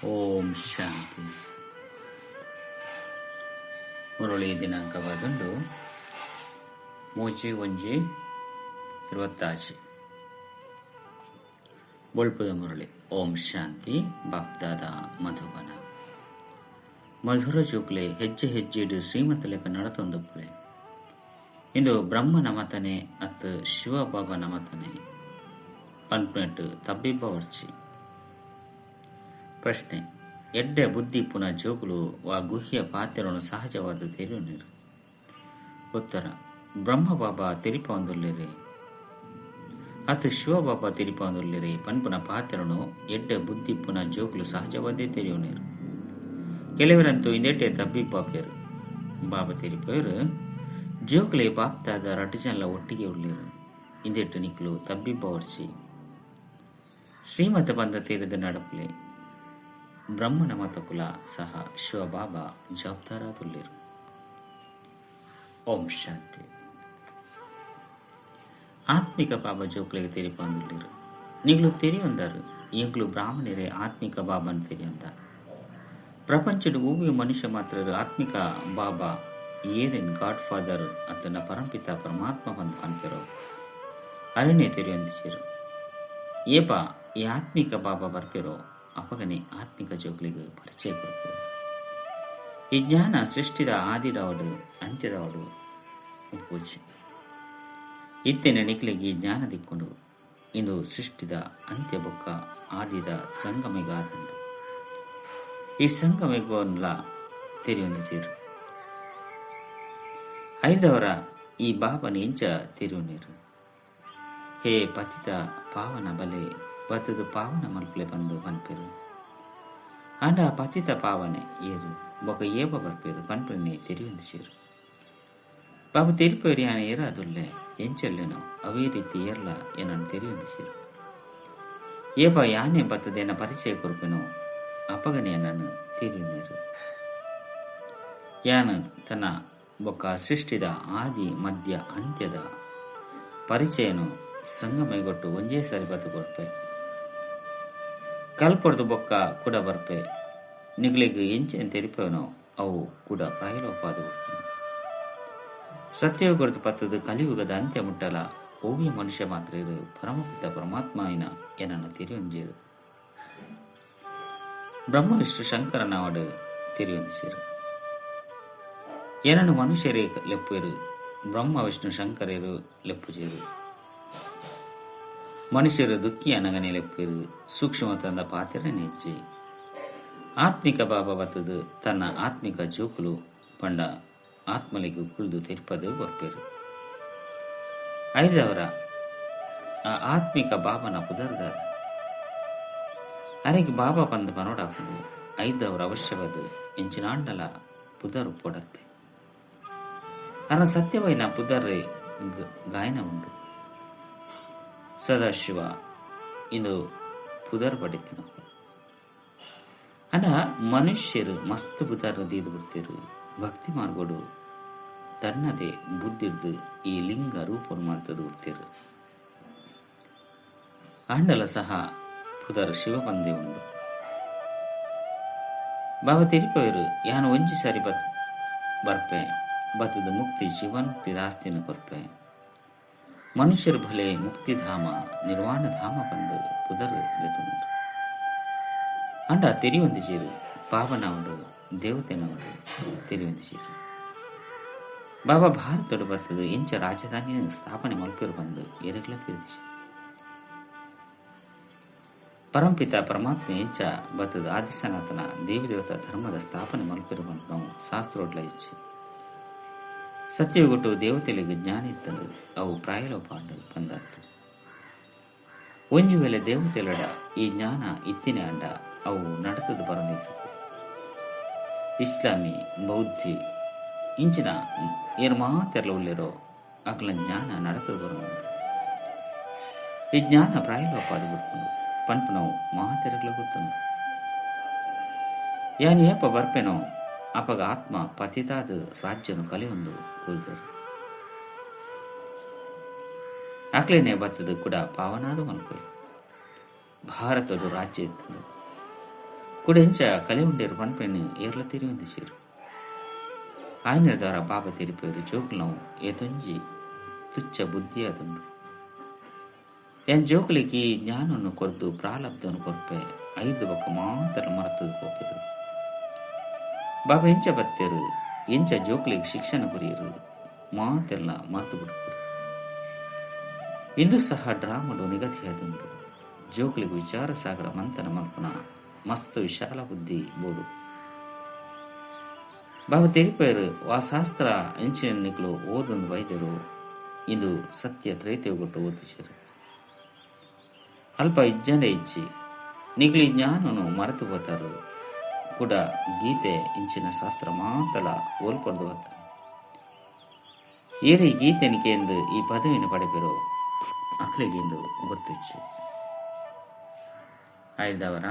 ಓಂ ಶಾಂತಿ. ಮುರಳಿ ದಿನಾಂಕ ಬಂದು 3/1/26. ಬೊಳ್ಪುದ ಮುರಳಿ. ಓಂ ಶಾಂತಿ. ಬಾಪ್ದಾದ ಮಧುಬನ. ಮಧುರ ಜೋಕ್ಲೆ ಹೆಜ್ಜೆ ಹೆಜ್ಜೆಡು ಶ್ರೀಮಂತಲೆಕ ನಡತೊಂದುಪ್ಪುಲೆ. ಇಂದು ಬ್ರಹ್ಮನ ಮತನೆ ಅತ್ ಶಿವಬಾಬನ ಮತನೆ ಪನ್ಪುನೆಟ್ ತಬ್ಬಿಬ್ಬ ವರ್ಚಿ. ಪ್ರಶ್ನೆ: ಎಡ್ಡೆ ಬುದ್ಧಿ ಪುನ ಜೋಕುಲು ವಾ ಗುಹ್ಯ ಪಾತೆರೊನು ಸಹಜವಾದ ತೆರಿಯುನಿರು? ಉತ್ತರ: ಬ್ರಹ್ಮಬಾಬಾ ತೆರಿಪಾವೊಂದುಲ್ಲೆರೆ ಅತ್ ಶಿವಬಾಬಾ ತೆರಿಪಾವೊಂದುಲ್ಲೆರೆ ಪನ್ಪುನ ಪಾತೆರೊನು ಎಡ್ಡೆ ಬುದ್ಧಿ ಪುನ ಜೋಕುಲು ಸಹಜವಾದೇ ತೆರಿಯುನಿರು. ಕೆಲವರಂತೂ ಇಂದೆಟೆ ತಬ್ಬಿಬ್ಬಾಪೆರು. ಬಾಬಾ ತೆರಿಪೊಯೆರ್ ಜೋಕುಲೆ ಬಾಪ್ದಾದ ರಡ್ಡ್ ಜನಲ ಒಟ್ಟಿಗೆ ಉಲ್ಲೆರ್. ಇಂದೆಟ್ ನಿಕುಲು ತಬ್ಬಿಬ್ಬವರ್ಚಿ. ಶ್ರೀಮತ ಪಂದ ತೆರಿದ್ ನಡಪುಲೆ. ಬ್ರಹ್ಮನ ಮತಕುಲ ಸಹ ಶಿವಬಾಬಾ ಜವಾಬ್ದಾರಾದುಲ್ಲೆರ್. ಓಂ ಶಾಂತಿ. ಆತ್ಮಿಕ ಬಾಬಾ ಜೋಕುಲೆಗ್ ತೆರಿಪಾವೊಂದುಲ್ಲೆರ್. ನಿಕುಲು ತೆರಿಯೊಂದರ್ ಎಂಕುಲು ಬ್ರಾಹ್ಮಣೆರೆ ಆತ್ಮಿಕ ಬಾಬನ್ ತೆರಿಯೊಂದ. ಪ್ರಪಂಚಡ್ ಒವ್ವೆ ಮನುಷ್ಯ ಮಾತ್ರರ್ ಆತ್ಮಿಕ ಬಾಬಾ ಏರೆನ್ ಗಾಡ್ ಫಾದರ್ ಅತ್ತಂಡ ಪರಂಪಿತ ಪರಮಾತ್ಮ ಪಂದ್ ಪನ್ಪೆರೋ ಅರೆನೆ ತೆರಿಯೊಂದಿಜೆರ್. ಏಪ ಈ ಆತ್ಮಿಕ ಬಾಬಾ ಬರ್ಪೆರೋ ಅಪಗನೆ ಆತ್ಮಿಕ ಜೋಕುಲೆಗ್ ಪರಿಚಯ ಕೊರ್ಪೆರ್. ಈ ಜ್ಞಾನ ಸೃಷ್ಟಿದ ಆದಿಡಾವಡ್ ಅಂತ್ಯದಾವಡ್ ಉಪ್ಪುಜಿ. ಇತ್ತೆನೆ ನಿಕ್ಲೆಗ್ ಈ ಜ್ಞಾನ ದಿಕ್ಕುಂಡು. ಇಂದು ಸೃಷ್ಟಿದ ಅಂತ್ಯ ಬೊಕ್ಕ ಆದಿದ ಸಂಗಮಿಗಾದುಂಡು. ಈ ಸಂಗಮಿಗೊನ್ಲ ತೆರಿಯೊಂದಿಜೆರ್. ಐದವರ ಈ ಬಾಬನ ಎಂಚ ತೆರಿಯೊನೆರ್. ಹೇ ಪತಿತ ಪಾವನ ಬಲೆ ಬತ್ತುದು ಪಾವನ ಮಲ್ಪುಲೆ ಪಂದ್ ಪನ್ಪೆರ್. ಆಂಡ ಪತಿತ ಪಾವನೆ ಏರ್ ಬೊಕ ಏಪ ಬರ್ಪೆರ್ ಪನ್ಪುನೆ ತೆರಿಯೊಂದಿಜೆರ್. ಬಾಬಾ ತೆರಿಪೊಯೆರ್ ಯಾನ್ ಏರಾದುಲ್ಲೆ ಎಂಚೊಲ್ಲೆನೋ ಅವೇ ರೀತಿ ಏರ್ಲ ಎನನ್ ತೆರಿಯೊಂದಿಜೆರ್. ಏಪ ಯಾನೆ ಬತ್ತುದು ಎನ್ನ ಪರಿಚಯ ಕೊರ್ಪೆನೋ ಅಪಗನೆ ಎನನ್ ತೆರಿಯೊನೆರ್. ಯಾನ್ ತನ್ನ ಬೊಕ್ಕ ಸೃಷ್ಟಿದ ಆದಿ ಮಧ್ಯ ಅಂತ್ಯದ ಪರಿಚಯನು ಸಂಗಮೈಗೊಟ್ಟು ಒಂಜೇ ಸಾರಿ ಬತ್ತು ಕೊರ್ಪೆ. ಕಲ್ಪೊಡ್ದು ಬೊಕ್ಕ ಕುಡ ಬರ್ಪೆ. ನಿಕ್ಲೆಗ್ ಎಂಚೆನ್ ತೆರಿಪೆನೋ ಅವು ಕುಡ ಪ್ರಾಯಲೋಪಾದ್ ಬರ್ಪುಂಡು. ಸತ್ಯಯುಗಡ್ದ್ ಪತ್ತುದು ಕಲಿಯುಗದ ಅಂತ್ಯ ಮುಟ್ಟಲ ಒವ್ವೆ ಮನುಷ್ಯ ಮಾತ್ರೆರ್ ಪರಮಪಿತ ಪರಮಾತ್ಮ ಆಯಿನ ಎನನ್ ತೆರಿಯೊಂಜೆರ್. ಬ್ರಹ್ಮ ವಿಷ್ಣು ಶಂಕರನಾವಡ್ ತೆರಿಯೊಂದಿಜೆರ್. ಎನನ್ ಮನುಷ್ಯರೇ ಲೆಪ್ಪುವೆರ್, ಬ್ರಹ್ಮ ವಿಷ್ಣು ಶಂಕರೆರ್ ಲೆಪ್ಪುಜೆರ್. ಮನುಷ್ಯರು ದುಃಖಿ ಅನಗನೆ ಲೆಪ್ಪುವೆರ್. ಸೂಕ್ಷ್ಮ ತಂದ ಪಾತೆರನೆ ಇಜ್ಜಿ. ಆತ್ಮಿಕ ಬಾಬಾ ಬತ್ತುದು ತನ್ನ ಆತ್ಮಿಕ ಜೋಕುಲು ಪಂಡ ಆತ್ಮಲೆಗ್ ಕುಲ್ದು ತೆರಿಪದು ಕೊರ್ಪೆರ್. ಐದವರ ಆ ಆತ್ಮಿಕ ಬಾಬನ ಪುದರ್ದಾದ ಅರೆಗ್ ಬಾಬಾ ಪಂದ್ ಪನೋಡಾಪುಂಡು. ಐದವರ ಅವಶ್ಯವಾದ ಎಂಚಿನಾಂಡಲ ಪುದರ್ ಪೊಡತ್ತೆ. ಅರ ಸತ್ಯವೈನ ಪುದರ್ ಗಾಯನ ಉಂಡು. ಸದಾಶಿವ ಇಂದು ಪುದರ್ ಪಡೆತಿನ. ಅಂಡ ಮನುಷ್ಯರು ಮಸ್ತ್ ಪುದರ್ ದೀದ್ ಬಿಡ್ತಿರು. ಭಕ್ತಿ ಮಾರ್ಗೋಡು ತನ್ನದೇ ಬುದ್ಧಿರ್ದು ಈ ಲಿಂಗ ರೂಪನು ಮಲ್ತದು ಬಿಡ್ತಿರು. ಆಂಡಲ ಸಹ ಪುದರ್ ಶಿವ ಪಂದೇ ಉಂಡು. ಬಾಬಾ ತೆರಿಪೊಯೆರ್ ಯಾನ್ ಒಂಜಿ ಸಾರಿ ಬರ್ಪೆ ಬತ್ತುದು ಮುಕ್ತಿ ಜೀವನ್ಮುಕ್ತಿ ದಾಸ್ತಿನ ಕೊರ್ಪೆ. ಮನುಷ್ಯರು ಭಲೆ ಮುಕ್ತಿಧಾಮ ನಿರ್ವಾಣ ಧಾಮ ಪಂದ್ ಪುದರ್ ದೆತೊನೆರ್. ಅಂಡ ತೆರಿಯೊಂದಿಜೆರ್. ಪಾವನವಡ್ ದೇವತೆನವಡ್ ತೆರಿಯೊಂದಿಜೆರ್. ಬಾಬಾ ಭಾರತಡ್ ಬತ್ತುದು ಎಂಚ ರಾಜಧಾನಿ ಸ್ಥಾಪನೆ ಮಲ್ಪೆರ್ ಪಂದ್ ಏರೆಗ್ಲ ತೆರಿದಿಜಿ. ಪರಂಪಿತ ಪರಮಾತ್ಮ ಎಂಚ ಬತ್ತುದು ಆದಿಸನಾತನ ದೇವಿದೇವತಾ ಧರ್ಮದ ಸ್ಥಾಪನೆ ಮಲ್ಪೆರ್ ಪನ್ಪುನವು ಶಾಸ್ತ್ರೋಡ್ಲ ಇಜ್ಜಿ. ಸತ್ಯಯುಗಟು ದೇವತೆಲೆಗ್ ಜ್ಞಾನ ಇತ್ತಂಡ್ ಅವು ಪ್ರಾಯಲೋಪಾಂಡ್ ಪಂದಾತ್. ಒಂಜಿ ವೇಳೆ ದೇವತೆಲೆಡ ಈ ಜ್ಞಾನ ಇತ್ತಿನೇ ಆಂಡ ಅವು ನಡತುದು ಬರೊಂದಿತ್ತುಂಡು. ಇಸ್ಲಾಮಿ ಬೌದ್ಧಿ ಇಂಚಿನ ಏರ್ ಮಾತೆರ್ಲ ಉಲ್ಲೆರೋ ಅಕ್ಲೆನ ಜ್ಞಾನ ನಡತುದು ಬರೊಂದುಂಡು. ಈ ಜ್ಞಾನ ಪ್ರಾಯಲೋಪಾದ್ ಬುಡ್ಪುಂಡು ಪನ್ಪುನವು ಮಾತೆರೆಗ್ಲ ಗೊತ್ತುಂಡು. ಯಾನ್ ಏಪ ಬರ್ಪೆನೋ ಅಪಗ ಆತ್ಮ ಪತಿತಾದ್ ರಾಜ್ಯನು ಕಲೆಯೊಂದು ಕುಲ್ದೆರ್. ಅಕ್ಲೆನೆ ಬತ್ತುದು ಕುಡ ಪಾವನಾದ ಮಲ್ಪೆರ್. ಭಾರತದ ರಾಜ್ಯ ಇತ್ತುಂಡು. ಕುಡೆಂಚ ಕಲೆ ಉಂಡೇರು ಪನ್ಪೆನು ಏರ್ಲ ತಿರಿಯೊಂದಿಜೆರ್. ಆಯನೆರ್ದಾವರ ಬಾಬಾ ತೆರಿಪೇರು ಜೋಕುಲ್ನವು ಏತೊಂಜಿ ತುಚ್ಚ ಬುದ್ಧಿಯಾದುಂಡು. ಯಾನ್ ಜೋಕುಲೆಗ್ ಈ ಜ್ಞಾನೊನು ಕೊರ್ದು ಪ್ರಾರಬ್ಧೊನು ಕೊರ್ಪೆ ಐದು ಬೊಕ್ಕ ಮಾತ್ರ ಮರತುದು ಪೋಪೆರ್. ಬಾಬಾ ಎಂಚ ಬತ್ತೆರ್ ಎಂಚ ಜೋಕುಲೆಗ್ ಶಿಕ್ಷಣ ಕೊರಿಯೆರ್ ಮಾತೆರ್ಲ ಮರತು ಬುಡ್ಪೆರ್. ಇಂದು ಸಹ ಡ್ರಾಮಡು ನಿಗದಿಯಾದುಂಡು. ಜೋಕುಲೆಗ್ ವಿಚಾರ ಸಾಗರ ಮಂಥನ ಮಲ್ಪುನ ಮಸ್ತ್ ವಿಶಾಲ ಬುದ್ಧಿ ಬೋಡು. ಬಾಬಾ ತೆರಿಪೇರು ವಾ ಶಾಸ್ತ್ರ ಎಂಚಿನ ನಿಕುಲು ಓದೊಂದು ಬೈದೆರು ಇಂದು ಸತ್ಯ ತ್ರೇತಯುಗೊಟ್ಟು ಓದುಜೆರ್. ಅಲ್ಪ ಇಜ್ಜಂದೆ ಇಜ್ಜಿ ನಿಕುಲು ಈ ಜ್ಞಾನೊನು ಮರೆತು ಪೋತಾರು. ಕುಡ ಗೀತೆ ಇಂಚಿನ ಶಾಸ್ತ್ರ ಮಾತಲ ಓಲ್ಪೊರ್ದು ಬತ್ತ. ಏರ್ ಈ ಗೀತೆನ್ ಕೇಂದ್ ಈ ಪದವಿನ ಪಡೆಪೆರೋ ಅಕ್ಲೆಗ್ ಇಂದು ಗೊತ್ತಿಜ್ಜಿ. ಆಯ್ದವರ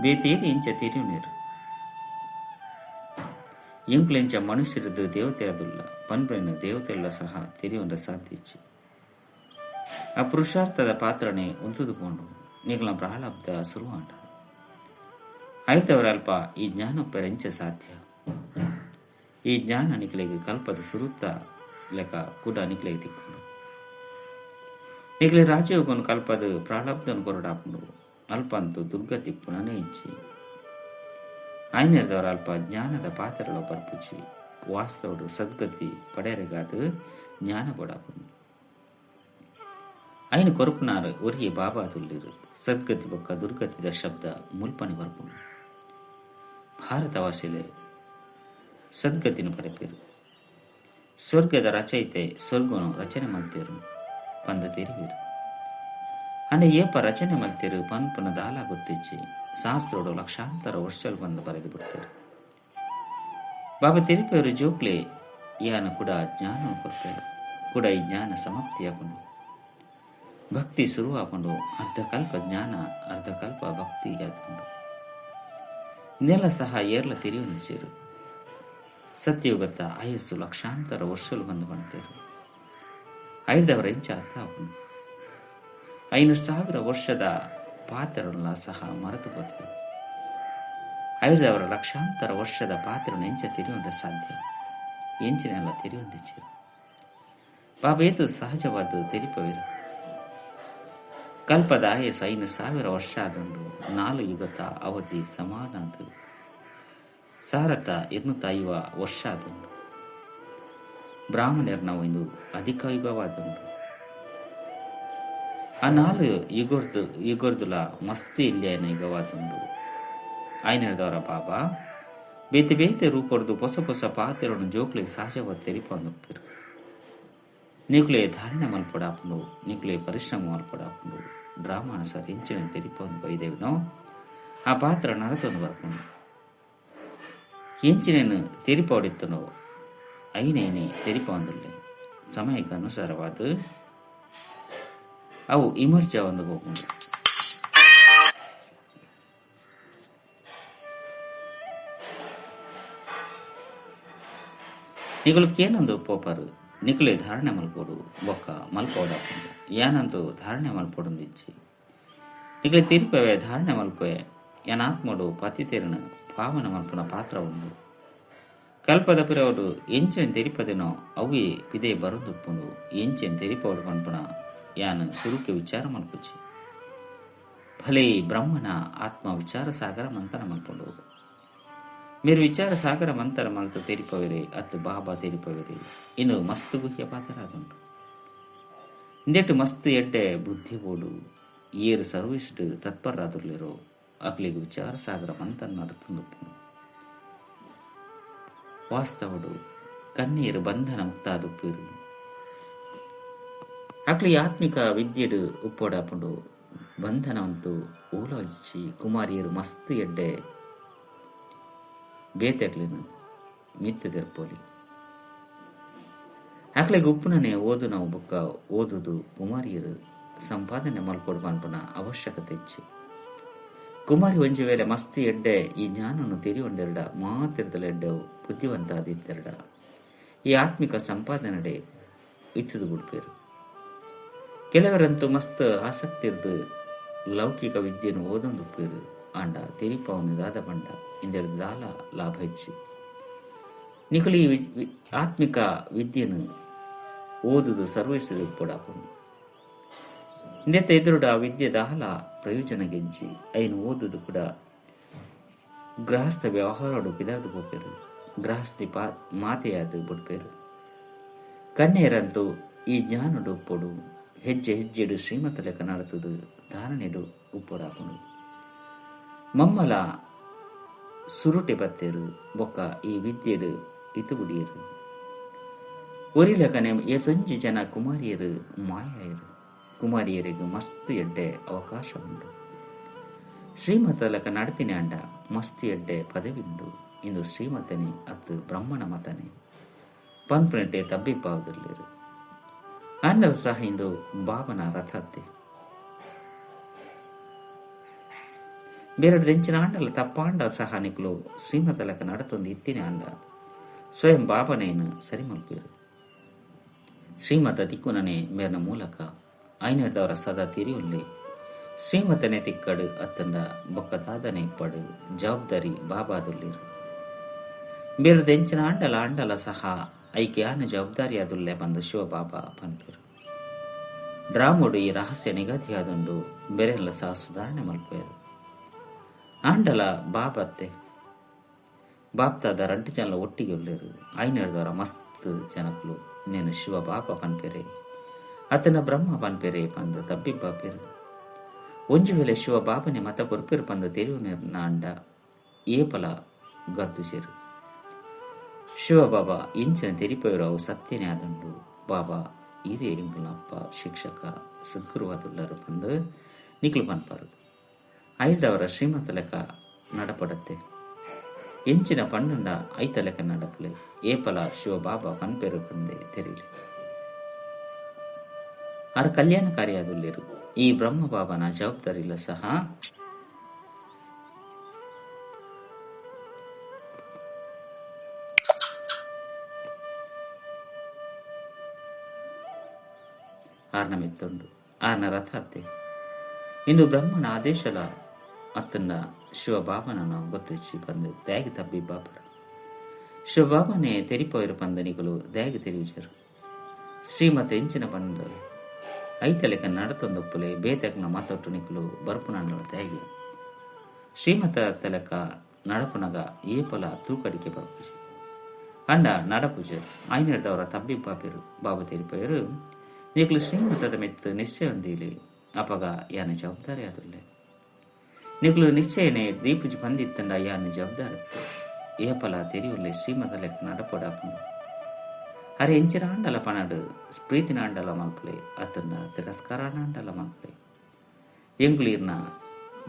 ಬೇತೇರಿ ಇಂಚ ತೆರಿಯುನೇರು. ಎಂಕುಲೆಂಚ ಮನುಷ್ಯರದು ದೇವತೆ ಆದುಲ್ಲ ಪನ್ಪೆನ್ ದೇವತೆಲ್ಲ ಸಹ ತೆರಿಯುವಂಡ ಸಾಧ್ಯ ಇಜ್ಜಿ. ಆ ಪುರುಷಾರ್ಥದ ಪಾತ್ರನೆ ಉಂತುದು ಪೋಂಡು ನಿಕಲ್ನ ಪ್ರಾರಬ್ಧ ಸುರುವಾಂಡ. ಆಯ್ತವರ ಅಲ್ಪ ಈ ಜ್ಞಾನ ಎಂಚ ಸಾಧ್ಯ. ಈ ಜ್ಞಾನ ನಿಕಲೆಗ್ ಕಲ್ಪದ ಸುರುತ್ತ ಲೆಕ್ಕ ಕೂಡ ನಿಕಲೆಗ್ ತಿಕ್ಕುಂಡು. ನಿಕಲೆ ರಾಜಯೋಗನು ಕಲ್ಪದ ಪ್ರಾರಬ್ಧನು ಕೊರಡಾಪುಂಡು. ಅಲ್ಪ ಅಂತೂ ದುರ್ಗತಿ ಪುನನೇ ಇಜ್ಜಿ. ಆಯ್ನೆರ್ದವರ ಅಲ್ಪ ಜ್ಞಾನದ ಪಾತ್ರಗಳು ಬರ್ಪುಜಿ. ವಾಸ್ತವಡು ಸದ್ಗತಿ ಪಡೆಯರೆಗಾದ ಜ್ಞಾನ ಬೋಡಾಪುಂಡು. ಐನು ಕೊರಪುನಾರು ಒರಿಯೆ ಬಾಬಾ ತುಲ್ಲಿರು. ಸದ್ಗತಿ ಬೊಕ್ಕ ದುರ್ಗತಿದ ಶಬ್ದ ಮುಲ್ಪನೆ ಬರ್ಪುಂಡು. ಭಾರತವಾಸಿಲೆ ಸದ್ಗತಿನ ಪಡೆಪೇರು. ಸ್ವರ್ಗದ ರಚಯಿತೆ ಸ್ವರ್ಗನು ರಚನೆ ಮಲ್ತೇರು ಪಂದ ತೆರಿವೇರು. ಅಂಡ ಏಪ ರಚನೆ ಮಲ್ತೇರು ಪನ್ಪುನ ದಾಲ ಗೊತ್ತಿಜ್ಜಿ. ಶಾಸ್ತ್ರೋಡು ಲಕ್ಷಾಂತರ ವರ್ಷలు ಬಂದು ಬರೆದು ಬಿಡ್ತಾರೆ. ಬಾಬಾ ತೆರಿಪೇರು ಜೋಕ್ಲೆ ಯಾನು ಕೂಡ ಜ್ಞಾನ ಕೊರ್ಪೆ. ಕೂಡ ಈ ಜ್ಞಾನ ಸಮಾಪ್ತಿಯಾಪುಂಡು. ಭಕ್ತಿ ಶುರುವಾಪುಂಡು. ಅರ್ಧಕಲ್ಪ ಜ್ಞಾನ ಅರ್ಧಕಲ್ಪ ಭಕ್ತಿ ಆದುಂಡು. ನೆಲ ಸಹ ಏರ್ಲ ತೆರಿಯೊಂದಿಜೆರು. ಸತ್ಯಯುಗತ್ತ ಆಯಸ್ಸು ಲಕ್ಷಾಂತರ ವರ್ಷలు ಬಂದು ಬಂತೇರು. ಐದವರ ಇಂಚ ಅರ್ಥ ಆಪುಂಡು. 5000 ವರ್ಷದ ಪಾತ್ರರನ್ನ ಸಹ ಮರೆತು ಹೋದರು. ಐದವರ ಲಕ್ಷಾಂತರ ವರ್ಷದ ಪಾತ್ರನ ಎಂಚ ತೆರೆಯುವಂತ ಸಾಧ್ಯ. ಎಂಚಿನೆಲ್ಲ ತೆರೆಯುವಂತಿಚ್ಚರು. ಬಾಬಾ ಏತು ಸಹಜವಾದ ತೆರಿಪವಿರು. ಕಲ್ಪದ ಆಯಸ್ಸು 5000 ವರ್ಷ ಆದುಂಡು. 4 ಯುಗದ ಅವಧಿ ಸಮಾನ ಸಾರತ 250 ವರ್ಷ ಆದುಂಡು. ಬ್ರಾಹ್ಮಣರ್ನ ಒಂದು ಅಧಿಕ ಯುಗವಾದುಂಡು. ಆ 4 ಯುಗರ್ದುಲ ಮಸ್ತಿ ಇಲ್ಲಿಯನ ಯುಗವಾದುಂಡು. ಆಯ್ನೆರ್ದವರ ಬಾಬಾ ಬೇತೆ ಬೇತೆ ರೂಪರ್ದು ಪೊಸ ಪೊಸ ಪಾತ್ರವನ್ನು ಜೋಕ್ಲೆಗ್ ಸಹಜವಾದ ತೆರಿಪೊಂದುಪ್ಪೆರ್. ನಿಕುಲೆ ಧಾರಣೆ ಮಲ್ಪೊಡಾಪುಂಡು. ನಿಕುಲೆ ಪರಿಶ್ರಮ ಮಲ್ಪೊಡಾಪುಂಡು. ಡ್ರಾಮಾನುಸಾರ ಎಂಚಿನ ತೆರಿಪೊಂದು ಬೈದೇವಿನೋ ಆ ಪಾತ್ರ ನಡತೊಂದು ಬರ್ಪುಂಡು. ಎಂಚಿನೇನು ತೆರಿಪೊಡಿತ್ತನೋ ಐನೇನೆ ತೆರಿಪೊಂದುಲ್ಲೆ. ಸಮಯಕ್ಕೆ ಅನುಸಾರವಾದ ಅವು ಇಮರ್ಜ ಒಂದು ಹೋಗುಂಡು. ನಿಕುಲು ಕೇನೊಂದು ಪೋಪರು. ನಿಕುಲೆ ಧಾರಣೆ ಮಲ್ಪೊಡು ಬೊಕ್ಕ ಮಲ್ಪೊಡಾಪುಂಡು. ಯಾನಂತೂ ಧಾರಣೆ ಮಲ್ಪೊಡೊಂದಿಜ್ಜಿ. ನಿಕುಲೆ ತೀರ್ಪವೆ ಧಾರಣೆ ಮಲ್ಪೆ ಯಾನಾತ್ಮಡು ಪತಿತೆರನು ಪಾವನ ಮಲ್ಪುನ ಪಾತ್ರ ಉಂಡು. ಕಲ್ಪದ ಪಿರವುಡು ಎಂಚೆನ್ ತೆರಿಪದೆನೋ ಅವೇ ಪಿದೆ ಬರೊಂದುಪ್ಪುಂಡು. ಎಂಚೆನ್ ತೆರಿಪವಡು ಪನ್ಪುನ ಯಾನ್ ಸುರುಕೆ ವಿಚಾರ ಮಲ್ಪುಜಿ. ಭಲೇ ಬ್ರಹ್ಮನ ಆತ್ಮ ವಿಚಾರ ಸಾಗರ ಮಂಥನ ಮಲ್ಪುಂಡು. ಮೇರು ವಿಚಾರ ಸಾಗರ ಮಂಥನ ಮಲ್ತು ತೆರಿಪವೆರೆ ಅತ್ತು ಬಾಬಾ ತೆರಿಪವೆರೆ. ಇನ್ನು ಮಸ್ತ್ ಗುಹ್ಯ ಪಾತ್ರ ಆದುಂಡು. ಇಂದೆಟ್ಟು ಮಸ್ತ್ ಎಡ್ಡೆ ಬುದ್ಧಿ ಬೋಡು. ಏರು ಸರ್ವಿಸ್ಡ್ ತತ್ಪರರಾದುಲ್ಲೆರೋ ಅಕ್ಲೆಗ್ ವಿಚಾರ ಸಾಗರ ಮಂಥನ ನಡತೊಂದುಪ್ಪುಂಡು. ವಾಸ್ತವಡು ಕಣ್ಣೀರು ಬಂಧನ ಮುಕ್ತಾದುಪ್ಪೇರು. ಅಕ್ಲಿ ಆತ್ಮಿಕ ವಿದ್ಯೆಡು ಉಪ್ಪೊಡಾಪುಂಡು. ಬಂಧನವಂತು ಓಲಾಯಿಚಿ ಕುಮಾರಿಯರು ಮಸ್ತ್ ಎಡ್ಡೆ ಬೇತೆ ಅಕ್ಲೆನ್ ಮಿತ್ತ್ ದೆರ್ಪೊಲಿ. ಅಕ್ಲೆಗ್ ಉಪ್ಪುನನೆ ಓದುನವು ಬೊಕ್ಕ ಓದುದು ಕುಮಾರಿಯರು ಸಂಪಾದನೆ ಮಲ್ಪೊಡು ಪನ್ಪುನ ಅವಶ್ಯಕತೆ ಇಜ್ಜಿ. ಕುಮಾರಿ ಒಂಜಿ ವೇಳೆ ಮಸ್ತ್ ಎಡ್ಡೆ ಈ ಜ್ಞಾನವನ್ನು ತೆರಿಯೊಂಡೆರಡ ಮಾತಿರ್ದಲ ಎಡ್ಡೆ ಬುದ್ಧಿವಂತ ಆದಿತ್ತೆರಡ ಈ ಆತ್ಮಿಕ ಸಂಪಾದನೆಡೆ ಇತ್ತದು ಬಿಡ್ಪೇರು. ಕೆಲವರಂತೂ ಮಸ್ತ್ ಆಸಕ್ತಿ ಇರ್ದು ಲೌಕಿಕ ವಿದ್ಯೆಯನ್ನು ಓದೊಂದುಪ್ಪೇರು. ಆಂಡ ತೆರಿಪಾವನು ದಾದ ಪಂಡ ಇಂದೆಡ್ ದಾಲ ಲಾಭ ಹೆಚ್ಚು. ನಿಕುಲು ಈ ಆತ್ಮಿಕ ವಿದ್ಯೆನು ಓದುದು ಸರ್ವಿಸ್ ಉಪ್ಪೊಡಾಪುಂಡು. ಇಂದೆತ್ತ ಎದುರುಡು ಆ ವಿದ್ಯೆ ದಾಲ ಪ್ರಯೋಜನ ಗೆಜ್ಜಿ ಐನು ಓದುದು ಕೂಡ ಗೃಹಸ್ಥ ವ್ಯವಹಾರಡು ಪಿದಾದು ಪೋಪೆರು, ಗೃಹಸ್ಥಿ ಮಾತೆಯಾದ ಬುಡ್ಪೇರು. ಕನ್ಯೆಯರಂತೂ ಈ ಜ್ಞಾನಡು ಉಪ್ಪೊಡು, ಹೆಜ್ಜೆ ಹೆಜ್ಜೆಡು ಶ್ರೀಮತ ಲೆಕ್ಕ ನಡತದು ಧಾರಣೆಡು ಉಪ್ಪೊಡಾಪುಂಡು. ಮಮ್ಮಲ ಸುರುಟೆ ಬತ್ತೇರು ಬೊಕ್ಕ ಈ ವಿದ್ಯೆಡು ಇತುಗುಡಿಯರು. ಒರಿಲಕನೆ ಏತೊಂಜಿ ಜನ ಕುಮಾರಿಯರು ಮಾಯಾಯರು. ಕುಮಾರಿಯರಿಗೆ ಮಸ್ತ್ ಎಡ್ಡೆ ಅವಕಾಶ ಉಂಡು. ಶ್ರೀಮತ ಲೆಕ್ಕ ನಡತಿನ ಅಂಡ ಮಸ್ತ್ ಎಡ್ಡೆ ಪದವಿ ಉಂಡು. ಇಂದು ಶ್ರೀಮತನೆ ಅತ್ತು ಬ್ರಹ್ಮಣ ಮತನೆ ಪನ್ಪುನೆಟೆ ತಬ್ಬಿಪ್ಪಾವುದಿಲ್ಲೇರು. ಆಂಡಲ ಸಹ ಇಂದು ಬಾಬನ ರಥತ್ತೆ ಬೇರೆಡು ದೆಂಚಿನ ಆಂಡಲ ತಪ್ಪಾಂಡ ಸಹ ನಿಕುಲು ಶ್ರೀಮತ ಲೆಕ್ಕ ನಡತೊಂದು ಇತ್ತಿನ ಅಂಡ ಸ್ವಯಂ ಬಾಬನೇನು ಸರಿ ಮಲ್ಪೇರು. ಶ್ರೀಮತ ತಿಕ್ಕುನನೆ ಮೇರ್ನ ಮೂಲಕ ಐನರ್ದವರ ಸದಾ ತಿರಿಯುಲ್ಲೆ ಶ್ರೀಮತನೆ ತಿಕ್ಕಡು ಅತ್ತಂಡ ಬೊಕ್ಕ ದಾದನೆ ಇಪ್ಪಡು ಜವಾಬ್ದಾರಿ ಬಾಬಾದುಲ್ಲೇರು. ಬೇರೆ ದೆಂಚಿನ ಆಂಡಲ ಆಂಡಲ ಸಹ ಐಕ್ಯಾನ ಜವಾಬ್ದಾರಿ ಅದುಲ್ಲೆ ಬಂದು ಶಿವಬಾಬಾ ಪನ್ಪೇರು. ಡ್ರಾಮೋಡು ಈ ರಹಸ್ಯ ನಿಗದಿಯಾದುಂಡು ಬೇರೆಲ್ಲ ಸಹ ಸುಧಾರಣೆ ಮಲ್ಪೇರು. ಆಂಡಲ ಬಾಬತ್ತೆ ಬಾಪ್ತಾದ ರಂಟು ಜನ ಒಟ್ಟಿಗೆ ಉಲ್ಲೇರು. ಐನರ್ದವರ ಮಸ್ತ್ ಜನಕ್ಲು ನೇನು ಶಿವ ಬಾಬಾ ಪನ್ಪೇರೆ ಅತನ ಬ್ರಹ್ಮ ಪನ್ಪೇರೆ ಪಂದು ತಬ್ಬಿಬ್ಬಾಪೇರು. ಒಂಜಿ ವೇಳೆ ಶಿವ ಬಾಬನೆ ಮತ ಕೊರ್ಪೇರು ಪಂದು ತೆರಿವು ಅಂಡ ಏಪಲ ಗದ್ದು ಸೇರು. ಶಿವಬಾಬಾ ಇಂಚಿನ ತೆರಿಪೇರು ಅವು ಸತ್ಯನೇ ಆದುಂಡು. ಬಾಬಾ ಹಿರಿಯ ಎಂಕುಲಪ್ಪ ಶಿಕ್ಷಕ ಸದ್ಗುರುವಾದುಲ್ಲರು ಪಂದು ನಿಕ್ಲು ಪನ್ಪಾರು. ಐದವರ ಶ್ರೀಮತ ಲೆಕ್ಕ ನಡಪಡತ್ತೆ ಎಂಚಿನ ಪಣ್ಣುಂಡ ಐತ ಲೆಕ್ಕ ನಡಪಲೆ ಏಪಲ ಶಿವಬಾಬಾ ಪನ್ಪೇರು ಪಂದೆ ತೆರಿಲಿ. ಆರ ಕಲ್ಯಾಣಕಾರಿಯಾದುಲ್ಲೇರು. ಈ ಬ್ರಹ್ಮ ಬಾಬಾನ ಜವಾಬ್ದಾರಿಲ್ಲ ಸಹ ಆರ್ನ ಮೆತ್ತುಂಡು ಆರ್ನ ರಥ ಅತ್ತೆ. ಇಂದು ಬ್ರಹ್ಮನ ಆದೇಶಲ ಅತ್ತಂಡ ಶಿವಬಾಬನ ಗೊತ್ತಿಚ್ಚಿ ಬಂದು ದ್ಯಾಗಿ ತಬ್ಬಿ ಬಾಬರ ಶಿವಬಾಬನೇ ತೆರಿಪೋಯಿರು ಪಂದನಿಗಳು ದ್ಯಾಗಿ ತೆರಿವಿಜರು. ಶ್ರೀಮತ ಎಂಚಿನ ಪಂಡ ಐತಲೆಕ ನಡತೊಂದೊಪ್ಪಲೆ ಬೇತಕ್ನ ಮಾತೊಟ್ಟು ನಿಕುಲು ಬರ್ಪುನಂಡ ದ್ಯಾಗಿ ಶ್ರೀಮತ ತಲಕ ನಡಪುನಗ ಏಪಲ ತೂಕಡಿಕೆ ಬರ್ಪುಜಿ ಅಂಡ ನಡಪುಜರು. ಐನರ್ದವರ ತಬ್ಬಿ ಬಾಪೇರು ಬಾಬಾ ತೆರಿಪೋಯರು ನಿಕುಲು ಶ್ರೀಮತದ ಮೆತ್ತು ನಿಶ್ಚಯ ಹೊಂದಿಲಿ ಅಪಗ ಯಾನ ಜವಾಬ್ದಾರಿ ಆದುಲ್ಲೆ. ನಿಕುಲು ನಿಶ್ಚಯನೆ ದೀಪುಜಿ ಬಂದಿತ್ತಂಡ ಯಾನ ಜವಾಬ್ದಾರಿ ಏಪಲ ತೆರಿಯುಲ್ಲೆ ಶ್ರೀಮತ ಲೆಕ್ಕ ನಡಪೊಡಾಪುಂಡು. ಅರೆ ಎಂಚಿನ ಆಂಡಲ ಪನಡು ಪ್ರೀತಿನ ಆಂಡಲ ಮಲ್ಪಲೆ ಅತ್ತಂಡ ತಿರಸ್ಕಾರನ ಆಂಡಲ ಮಲ್ಪಲೆ ಎಂಗುಲೀರ್ನ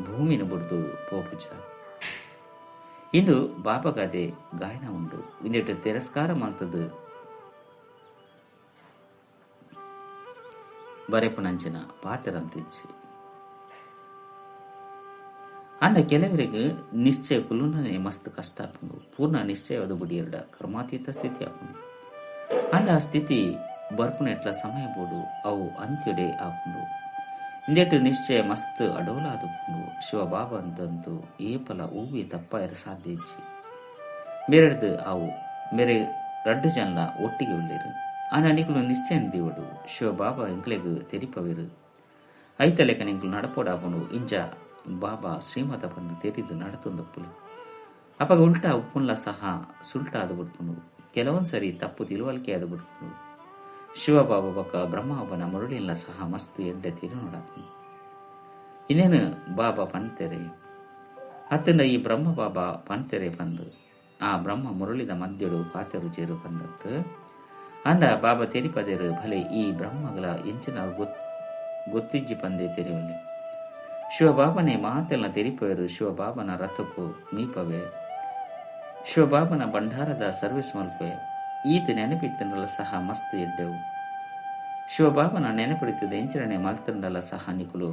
ಭೂಮಿನ ಬುಡ್ದು ಪೋಪುಜ. ಇಂದು ಬಾಬಗಾದೆ ಗಾಯನ ಉಂಡು. ಇಂದೆಟ್ಟು ತಿರಸ್ಕಾರ ಮಲ್ತದು ಬರೆಪುನಂಚಿನ ಪಾತ್ರರಂತಿಜ್ಜಿ. ಅಂಡ ಕೆಲವರಿಗೆ ನಿಶ್ಚಯ ಕುಲುನನೆ ಮಸ್ತ್ ಕಷ್ಟ ಆಪುಂಡು. ಪೂರ್ಣ ನಿಶ್ಚಯವಾದ ಬುಡಿಯರ್ಡ ಕರ್ಮಾತೀತ ಸ್ಥಿತಿ ಆಪುಂಡು. ಅಂಡ ಆ ಸ್ಥಿತಿ ಬರ್ಪುನೆಟ್ಲ ಸಮಯ ಬೋಡು ಅವು ಅಂತ್ಯಡೆ ಆಪುಂಡು. ಇಂದೆಟ್ಟು ನಿಶ್ಚಯ ಮಸ್ತ್ ಅಡೋಲಾದುಪುಂಡು. ಶಿವಬಾಬಾ ಅಂತಂತೂ ಏಪಲ ಹೂವಿ ತಪ್ಪಾಯರ ಸಾಧ್ಯ ಇಜ್ಜಿ. ಮೇರೆಡ್ದು ಅವು ಮೇರೆ ರಡ್ಡು ಜನಲ ಒಟ್ಟಿಗೆ ಉಲ್ಲೇರು. ಆನ ನಿಕುಲು ನಿಶ್ಚಯ ದಿವಡು ಶಿವಬಾಬಾ ಎಂಕ್ಲೆಗ್ ತೆರಿಪವೇರು. ಐತಲೆಕ ನಿಂಕುಲು ನಡಪೋಡಾಪುಂಡು. ಇಂಚ ಬಾಬಾ ಶ್ರೀಮತ ಬಂದು ತೆರಿದು ನಡತೊಂದಪ್ಪುಲು ಅಪಗ ಉಲ್ಟಾ ಉಪ್ಪುನ್ಲ ಸಹ ಸುಲ್ಟ ಆದ ಬಿಡ್ಪುಂಡು. ಕೆಲವೊಂದ್ಸರಿ ತಪ್ಪು ತಿಳುವಳಿಕೆ ಆದ ಬಿಡ್ಪುಂಡು. ಶಿವಬಾಬಾ ಬೊಕ್ಕ ಬ್ರಹ್ಮಬನ ಮುರುಳಿಲ್ಲ ಸಹ ಮಸ್ತ್ ಎಡ್ಡೆ ತಿರು ನೋಡಾಪುಂಡು. ಇನ್ನೇನು ಬಾಬಾ ಪನ್ತೆರೆ ಅತ್ತಂಡ ಈ ಬ್ರಹ್ಮ ಬಾಬಾ ಪನ್ತೆರೆ ಬಂದು ಆ ಬ್ರಹ್ಮ ಮುರುಳಿದ ಮಧ್ಯಡು ಪಾತೆರು ಜೇರು ಬಂದತ್ತು. ಅಂಡ ಬಾಬಾ ತೆರಿಪದೇರು ಭಲೆ ಈ ಬ್ರಹ್ಮಗಳ ಎಂಚಿನ ಗೊತ್ತಿಜ್ಜಿ ಪಂದೆ ತೆರೆಯುವಲ್ಲಿ. ಶಿವಬಾಬನೇ ಮಾತೆಲ್ಲ ತೆರಿಪೇರು. ಶಿವಬಾಬನ ರಥಕ್ಕೂ ಮೀಪವೇ ಶಿವಬಾಬನ ಭಂಡಾರದ ಸರ್ವಿಸ್ ಮಲ್ಪೆ ಈತ ನೆನಪಿತ್ತಂಡಲ ಸಹ ಮಸ್ತ್ ಎಡ್ಡೆವು. ಶಿವಬಾಬನ ನೆನಪಿಡಿತದ ಎಂಚರಣೆ ಮಲ್ತಂಡಲ ಸಹ ನಿಕುಲು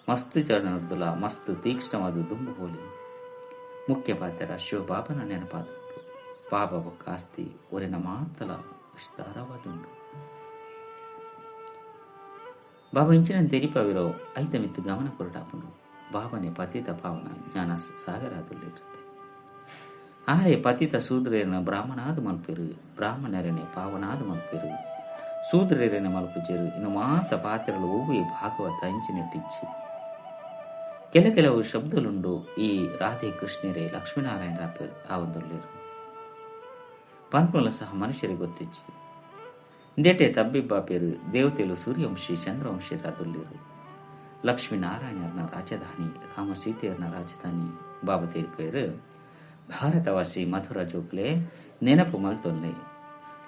ಮಸ್ತ್ ಜನರ್ದುಲ ಮಸ್ತ್ ತೀಕ್ಷ್ಣವಾದ ದುಂಬು ಹೋಲಿ. ಮುಖ್ಯ ಪಾತ್ರ ಶಿವಬಾಬನ ನೆನಪಾದುಂಟು. ಬಾಬಾ ಬೊಕ್ಕ ಆಸ್ತಿ ಒರಿನ ಮಾತಲ ವಿಸ್ತಾರವಾದುಂಡು. ಬಾಬಾ ಇಂಚಿನ ತೆರಿಪವಿರೋ ಐತ ಮಿತ್ತು ಗಮನ ಕೊರಟಾಪುಂಡು. ಬಾಬನೆ ಪತಿತ ಪಾವನ ಜ್ಞಾನ ಸಾಗರಾದುಲ್ಲೇರು. ಆರೆ ಪತಿತ ಶೂದ್ರೇರನ ಬ್ರಾಹ್ಮಣಾದ ಮಲ್ಪೆರು, ಬ್ರಾಹ್ಮಣರನೆ ಪಾವನಾದ ಮಲ್ಪೆರು, ಶೂದ್ರೇರನೆ ಮಲ್ಪುಜೆರು. ಇನ್ನು ಮಾತ ಪಾತ್ರಗಳು ಒವ್ವೇ ಭಾಗವತ ಇಂಚಿನೆಟ್ಟಿಚ್ಚಿ. ಕೆಲವು ಶಬ್ದಲುಂಡು ಈ ರಾಧೆ ಕೃಷ್ಣರೇ ಲಕ್ಷ್ಮೀನಾರಾಯಣ ಆವಂದುಲ್ಲೇರು ಪನ್ಪುಲ ಸಹ ಮನುಷ್ಯರಿಗೆ ಗೊತ್ತಿಚ್ಚಿ. ಇಂದೇಟೆ ತಬ್ಬಿಬ್ಬ ಪೇರು ದೇವತೆಲು ಸೂರ್ಯವಂಶಿ ಚಂದ್ರವಂಶಿರಾದುಲ್ಲೇರು. ಲಕ್ಷ್ಮೀನಾರಾಯಣನ ರಾಜಧಾನಿ, ರಾಮ ಸೀತೆಯರ್ನ ರಾಜಧಾನಿ ಬಾಬಾ ತೀರ್ಪೇರು. ಭಾರತವಾಸಿ ಮಧುರ ಜೋಕ್ಲೆ ನೆನಪು ಮಲ್ತೊಲ್ಲೆ.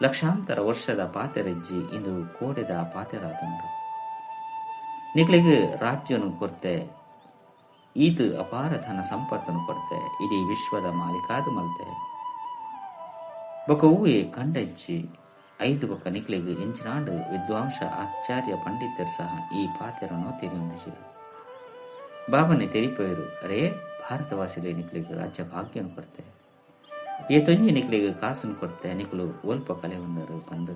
ಲಕ್ಷಾಂತರ ವರ್ಷದ ಪಾತೆರೆಜ್ಜಿ ಇಂದು ಕೋಡೆದ ಪಾತೆರಾದುಂಡು. ನಿಕ್ಲಿಗೆ ರಾಜ್ಯನು ಕೊರ್ತೆ, ಈತು ಅಪಾರ ಧನ ಸಂಪತ್ತನ್ನು ಕೊಡ್ತೆ, ಇಡೀ ವಿಶ್ವದ ಮಾಲೀಕಾದು ಮಲ್ತೆ. ಬೊಕ ಹೂವೆ ಕಂಡಜ್ಜಿ ಐದು ಬೊಕ್ಕ ನಿಕ್ಲಿಗೆ ಎಂಚಿನಾಡು ವಿದ್ವಾಂಸ ಆಚಾರ್ಯ ಪಂಡಿತರು ಸಹ ಈ ಪಾತೆರನ್ನು ತೆರೆಯೊಂದಿಸಿರು. ಬಾಬನೆ ತೆರಿಪೋಯರು, ಅರೇ ಭಾರತವಾಸಿಲೇ ನಿಕ್ಲಿಗೆ ರಾಜ್ಯ ಭಾಗ್ಯನು ಕೊಡ್ತೆ, ಏ ತೊಂಜಿ ನಿಕ್ಲಿಗೆ ಕಾಸನ್ನು ಕೊಡ್ತೆ, ನಿಕ್ಲು ಒಲ್ಪ ಕಲೆ ಹೊಂದರು ಬಂದು.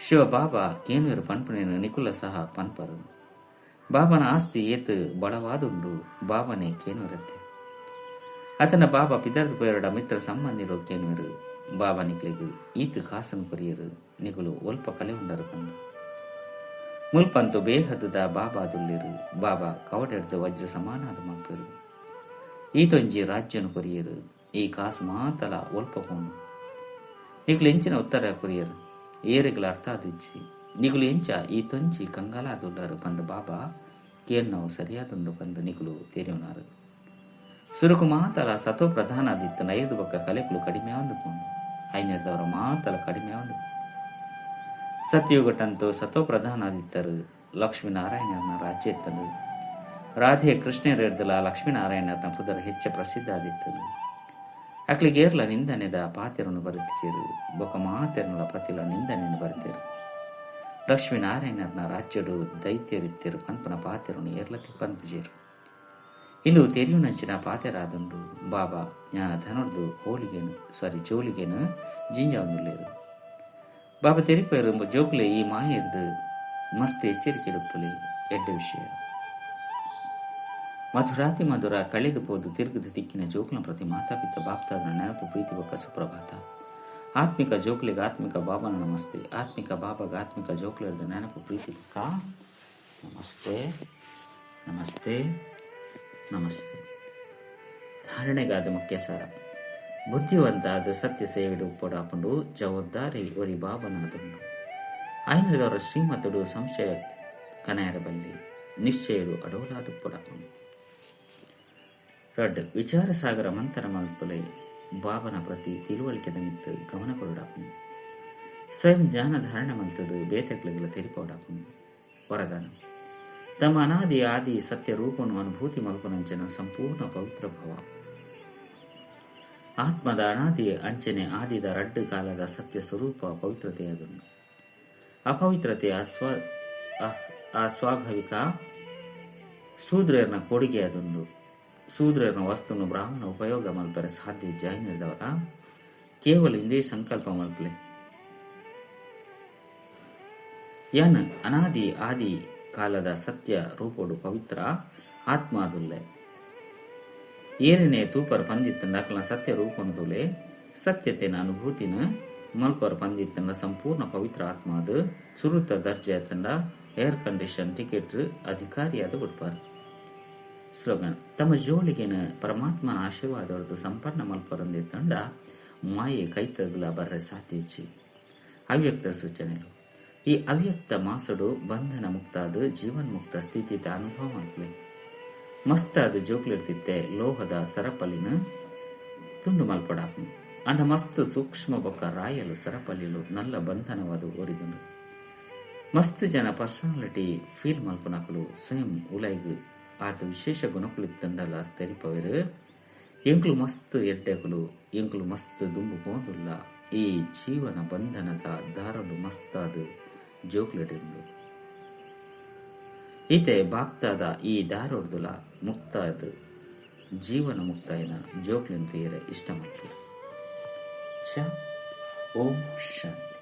ಶಿವ ಬಾಬಾ ಕೇನುವರು ಪನ್ಪುನೇನು ನಿಕುಲ ಸಹ ಪನ್ಪರು. ಬಾಬನ ಆಸ್ತಿ ಏತು ಬಡವಾದುಂಡು ಬಾಬನೆ ಕೇನುವರತ್ತೆ. ಆತನ ಬಾಬಾ ಪಿದರ್ದು ಪೇರಡ ಮಿತ್ರ ಸಂಬಂಧಿರು ಕೇನುವರು. ಬಾಬಾ ನಿಕ್ಲಿಗೆ ಈತು ಕಾಸನ್ನು ಕೊರಿಯರು, ನಿಕುಲು ಒಲ್ಪ ಕಲೆ ಉಂಡರು ಬಂದು. ಮುಲ್ಪಂತು ಬೇಹದುದ ಬಾಬಾ ದುಲ್ಲಿರು. ಬಾಬಾ ಕವಡೆಡ್ದು ವಜ್ರ ಸಮಾನಾದ ಮಲ್ಪರು. ಈತೊಂಜಿ ರಾಜ್ಯನು ಕೊರಿಯರು, ಈ ಕಾಸು ಮಾತಲ ಒಲ್ಪ ಪೋಂಡು. ನಿಕುಲು ಎಂಚಿನ ಉತ್ತರ ಕೊರಿಯರು, ಏರಿಗಳ ಅರ್ಥ ಆದಿಜ್ಜಿ. ನಿಕುಲು ಎಂಚ ಈ ತೊಂಜಿ ಕಂಗಾಲಾದುಲ್ಲರು ಬಂದು ಬಾಬಾ ಕೇಳ್ನವು ಸರಿಯಾದುಂಡು ಬಂದು ನಿಕುಲು ತೇರಿಯುನಾರು. ಸುರುಕು ಮಾತಲ ಸತೋ ಪ್ರಧಾನ ಆದಿತ್ತು ನೈದು ಬೊಕ್ಕ ಕಲೆಕುಲು ಕಡಿಮೆ ಆಂದು ಪೋಂಡು. ಐನೆರ್ದವರ ಮಾತಲ ಕಡಿಮೆ ಆಂದು. ಸತ್ಯುಗಟಂತೂ ಸತೋ ಪ್ರಧಾನ ಆದಿತ್ತರು. ಲಕ್ಷ್ಮೀನಾರಾಯಣನ ರಾಜ್ಯ ಇತ್ತನು. ರಾಧೆ ಕೃಷ್ಣರೆರ್ದಲ ಲಕ್ಷ್ಮೀನಾರಾಯಣನ ಪುದರ ಹೆಚ್ಚ ಪ್ರಸಿದ್ಧ ಆದಿತ್ತನು. ಅಕ್ಲಿಗೇರ್ಲ ನಿಂದನೆದ ಪಾತೆರನ್ನು ಬರೆತಿರು, ಬೊಕ್ಕ ಮಾತೆರನುಲ ಪ್ರತಿಲ ನಿಂದನೆಯನ್ನು ಬರೆತಿರು. ಲಕ್ಷ್ಮೀನಾರಾಯಣನ ರಾಜ್ಯಡು ದೈತ್ಯರಿತ್ತಿರು ಪನ್ಪನ ಪಾತೆರನ್ನು ಏರ್ಲ ತಿಪ್ಪನ್ಪುಜೇರು. ಇಂದು ತೆರಿಯುನಂಚಿನ ಪಾತೆರಾದುಂಡು. ಬಾಬಾ ಜ್ಞಾನ ಧನುರ್ದು ಹೋಳಿಗೇನು ಸಾರಿ ಜೋಲಿಗೇನು ಜಿಂಜಾವುಂದುಲ್ಲೇರು. ಬಾಬಾ ತೆರಿಪೇರು ಜೋಕ್ಲೆ ಈ ಮಾಯರ್ದು ಮಸ್ತ್ ಎಚ್ಚರಿಕೆ ಇಡುಪ್ಪಲೆ ಎಡ್ಡೆ ವಿಷಯ. ಮಧುರಾತಿ ಮಧುರ ಕಳೆದು ಪೋದು ತಿರುಗದ ತಿಕ್ಕಿನ ಜೋಕ್ಲ ಪ್ರತಿ ಮಾತಾಪಿತ ಬಾಪ್ತಾದ ನೆನಪು ಪ್ರೀತಿ ಬೊಕ್ಕ ಸುಪ್ರಭಾತ. ಆತ್ಮಿಕ ಜೋಕ್ಲಿಗೆ ಆತ್ಮಿಕ ಬಾಬನ ನಮಸ್ತೆ. ಆತ್ಮಿಕ ಬಾಬಾಗ ಆತ್ಮಿಕ ಜೋಕ್ಲದ ನೆನಪು ಪ್ರೀತಿ ಬೊಕ್ಕ ನಮಸ್ತೆ ನಮಸ್ತೆ ನಮಸ್ತೆ. ಧಾರಣೆಗಾದ ಮುಖ್ಯ ಸಾರ. ಬುದ್ಧಿವಂತ ಅದು ಸತ್ಯ ಸೇವೆಡು ಉಪ್ಪಡಾಪುಂಡು ಜವಾಬ್ದಾರಿ ಒರಿ ಬಾಬನಾದುಂಡು. ಆಯ್ನದವರ ಶ್ರೀಮತುಡು ಸಂಶಯ ಕನಯರಬಲ್ಲಿ ನಿಶ್ಚಯಡು ಅಡೋಲಾದುಪ್ಪಡಾಪುಂಡು. ರಡ್ ವಿಚಾರ ಸಾಗರ ಮಂತರ ಮಲ್ಪಲೆ ಬಾಬನ ಪ್ರತಿ ತಿಳುವಳಿಕೆದ ಮಿತ್ತು ಗಮನ ಕೊರಡಾಪುಂಡು. ಸ್ವಯಂ ಜ್ಞಾನ ಧಾರಣೆ ಮಲ್ತದು ಬೇತೆಕ್ಲುಗಳ ತೆರಿಪೋಡಾಪುಂಡು. ವರದಾನ. ತಮ್ಮ ಅನಾದಿ ಆದಿ ಸತ್ಯ ರೂಪನು ಅನುಭೂತಿ ಮಲ್ಪನಂಚನ ಸಂಪೂರ್ಣ ಪವಿತ್ರ ಭವ. ಆತ್ಮದ ಅನಾದಿ ಅಂಚನೆ ಆದಿದ ರಡ್ಡು ಕಾಲದ ಸತ್ಯ ಸ್ವರೂಪ ಪವಿತ್ರತೆಯಾದುಂಡು. ಅಪವಿತ್ರತೆ ಅಸ್ವಾಭಾವಿಕ ಶೂದ್ರರ್ನ ಕೊಡುಗೆಯಾದುಂಡು. ಶೂದ್ರರ್ನ ವಸ್ತುನು ಬ್ರಾಹ್ಮಣ ಉಪಯೋಗ ಮಲ್ಪರೆ ಸಾಧ್ಯ ಜೈನದವರ ಕೇವಲ ಇಂದೇ ಸಂಕಲ್ಪ ಮಲ್ಪಲೆ. ಯಾನ್ ಅನಾದಿ ಆದಿ ಕಾಲದ ಸತ್ಯ ರೂಪೋಡು ಪವಿತ್ರ ಆತ್ಮಾದುಲ್ಲೆ. ಏರನೆ ತೂಪರ್ ಪಂದಿತ್ತಂಡ ಅಕಲ್ನ ಸತ್ಯ ರೂಪನುದುಲೆ ಸತ್ಯತೆನ ಅನುಭೂತಿನ ಮಲ್ಪರ್ ಪಂದಿತ್ತಂಡ ಸಂಪೂರ್ಣ ಪವಿತ್ರ ಆತ್ಮ ಅದು ಸುರುತ ದರ್ಜೆ ತಂಡ ಏರ್ ಕಂಡೀಷನ್ ಟಿಕೆಟ್ ಅಧಿಕಾರಿಯಾದ ಬಿಡ್ಪಾರ್. ಸ್ಲೋಗನ್. ತಮ್ಮ ಜೋಳಿಗೆನ ಪರಮಾತ್ಮನ ಆಶೀರ್ವಾದವರದು ಸಂಪನ್ನ ಮಲ್ಪರಂದಿತ್ತಂಡ ಮಾಯೆ ಕೈತದಲ ಬರ್ರೆ ಸಾಧ್ಯಚ್ಚಿ. ಅವ್ಯಕ್ತ ಸೂಚನೆಗಳು. ಈ ಅವ್ಯಕ್ತ ಮಾಸಡು ಬಂಧನ ಮುಕ್ತಾದ ಜೀವನ್ಮುಕ್ತ ಸ್ಥಿತಿತ ಅನುಭವ ಮಲ್ಪಲೆ. ಮಸ್ತಾದ ಜೋಕ್ಲಿರ್ತಿತ್ತೆ ಲೋಹದ ಸರಪಲಿನ ತುಂಡು ಮಲ್ಪಡಾಪು. ಅಂಡ ಮಸ್ತ್ ಸೂಕ್ಷ್ಮ ಬೊಕ್ಕ ರಾಯಲು ಸರಪಲಿಲು ನಲ್ಲ ಬಂಧನವಾದ ಓರಿದನು. ಮಸ್ತ್ ಜನ ಪರ್ಸನಾಲಿಟಿ ಫೀಲ್ ಮಲ್ಪನಕಲು ಸ್ವಯಂ ಉಲೈಗು ಆತ ವಿಶೇಷ ಗುಣಕುಲಿತ್ತಂಡಲ ತೆರಿಪವೆರು. ಎಂಕ್ಲು ಮಸ್ತ್ ಎಡ್ಡೆಕುಲು, ಎಂಕ್ಲು ಮಸ್ತ್ ದುಂಬು ಪೋಂದುಲ್ಲ. ಈ ಜೀವನ ಬಂಧನದ ದಾರಲು ಮಸ್ತಾದ ಜೋಕ್ಲಿಡಿಂದು ಈತೆ ಬಾಪ್ತಾದ ಈ ದಾರೊಡ್ದುಲ ಮುಕ್ತಾದ ಜೀವನ ಮುಕ್ತಾಯನ ಜೋಕ್ಲಿನ್ ತೀರ ಇಷ್ಟ ಮಾಡ್ತಾರೆ. ಓಂ ಶಾಂತಿ.